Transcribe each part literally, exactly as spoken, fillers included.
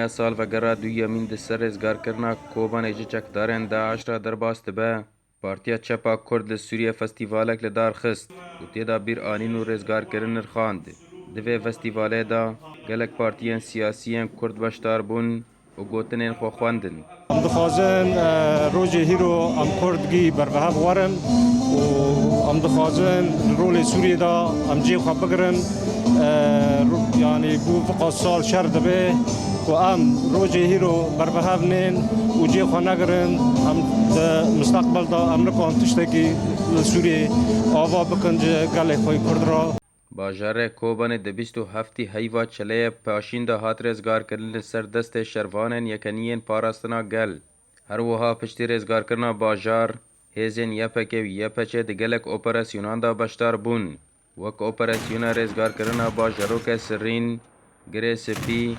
Salvegera duyemîn di ser rêzgarkirina Kobanê ji çekdarên DAIŞ re derbas dibe. Partiya Çepa Kurd li Sûriyê festîvalek li dar xist û tê de bîr anîn û rêzgarkirin nirxand. Di vê festîvalê de gelek partiyên siyasî yên Kurd beşdar bûn û gotinên xwe xwendin. Em dixwazin, e, rojê hîro em Kurdgî berbihev werin û em dixwazin li rolê Sûriyê de em cihê xwe bigirin. E, ro-, yanî bû viqa sal şer dibe û em rojê hîro berbihev nên û cihê xwe negirin. Em di mustaqbel de em nikarin tiştekî li Sûriyê ava bikin ji gelê xwe yê Kurd re. Bajarê Kobanê di bîst û heftê heyva çileyê paşîn de hat rêzgarkirin li ser destê şervanên Yekeniyên Parastina Gel. Her wiha piştî rêzgarkirina bajar, hêzên Y P G û Y P G di gelek operasyonan de beşdar bûn, wek operasyona rêzgarkirina bajarokê Sirîn, Girê Spî,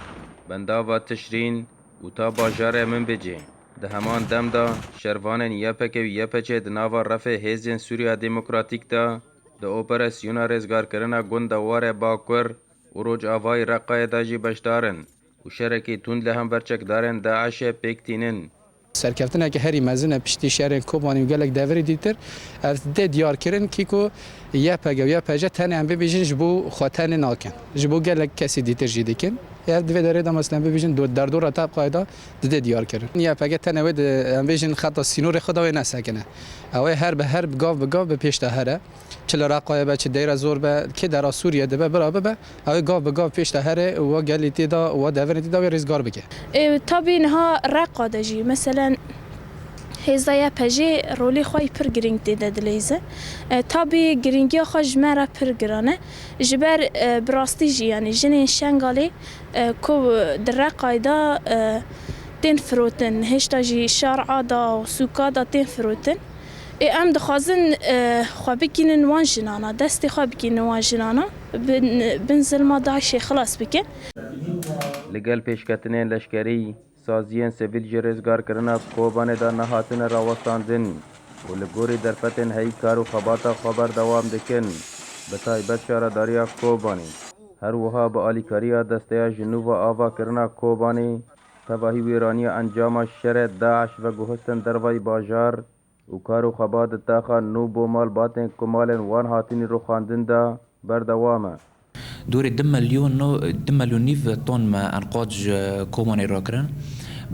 Bendava Tişrîn û ta bajarê Minbicê. Di heman dem de şervanên Y P G û Y P G di nava refê hêzên Sûriya Demokratîk de di operasyona rêzgarkirina gundewarê Bakur û Rojavayê Reqayê de jî beşdar in û şerekî tund li hember çekdarên DAIŞê pêk tînin. Serkeftineke herî mezin e piştî şerên Kobanî û gelek deverê dîtir. Ev tê diyar kirin kî ku Y P G û Y P G tenê em bibêjin ji bo xwe tenê nakin. Ji bo gelek kesî dîtir jî dikin. Ev di vê derê de mesela em bibêjin do-, derdora Tebqayê de didê diyar kirin. Y P G tenê wê di, em bêjin xeta sînorê xwe de wê nesekine. Ew ê her bi her, gav bi gav bi pêş de here. Çi li Reqayê be, çi Deyra Zor be, kê dera Sûriyê dibe, bira bibe, ew ê gav bi gav pêş de here û wa gelî tê de, wa deverê tê de wê rêzgar bike. E, tabî niha Reqa de jî, meselen, hêza Y P G rolê xwe yî pir girîng tê de dileyze. E, tabî girîngiya xwe ji me re pir giran e. Ji ber, e, bi rastî jî, yanî jinên Şengalê, e, ku di Reqayê de, e, tên firotin, hêşta jî şar a da û sûka da tên firotin. Ê, em dixwazin, e, xwe bikînin wan jinana, destê xwe bikînin wan jinana, bin, bin zilma DAIŞê xilas bikin. Li gel pêşketinên leşkerî, saziyên sivîl ji rêzgarkirina Kobanê de nehatine rawestandin û li gorî derfetên heyî kar û xebata xwe berdewam dikin, bi taybet şaredariya Kobanê. Her wiha bi alîkariya desteya ji nû ve avakirina Kobanê, tevahî wêraniya encama şerê DAIŞ veguhestin dervayî bajar, û kar û xebat di taxa nû bo malbatên ku malên wan hatînî rûxandin de berdewam e. Dorê du milyon no-, du milyon nîv ton me enqad ji Kobanê rakirin.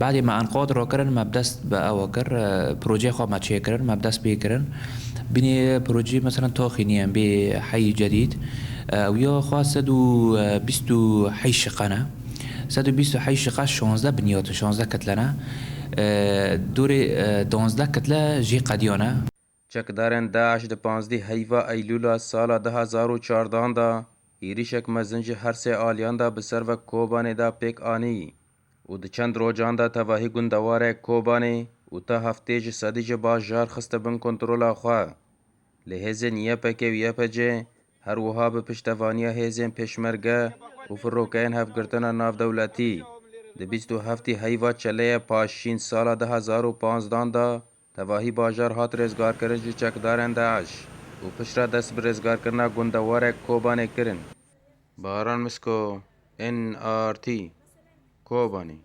Badê me enqad rakirin, me bi dest bi ew kir, e, projeyê xwe me çêkirin, me bi dest pê kirin. Binê projeyê mesela taxî nî em bê heyî cedîd. E, ew ya xwe sed û bîst û heşt şiqe ne. Sed û bîst û heşt şiqe şanzdeh binyatin, şanzdeh kitle ne. E, dorê, e, danzdeh kitle jê qediyane. Çekdarên DAIŞ di panzdeh heyva Eylûla sala du hazar û çardan de êrîşek mezin ji her sê aliyan de bi ser ve Kobanê de pêk anî û di çend rojan de tevahî gundewarê Kobanê û ta heftê ji sedî ji bajar xiste bin kontrola xwe. Lê hêzên Y P G û Y P G her wiha bi piştevaniya hêzên pêşmerge û firokeyên hevgirtina navdewletî di bîst û heftê heyva çeleyê paşîn sala du hazar û panzdan de tevahî bajar hat rêzgarkirin ji çekdarên DAIŞ û piştre dest bi rêzgarkirina gundewarê Kobanê kirin. Baran Misko, N R T, Kobanê.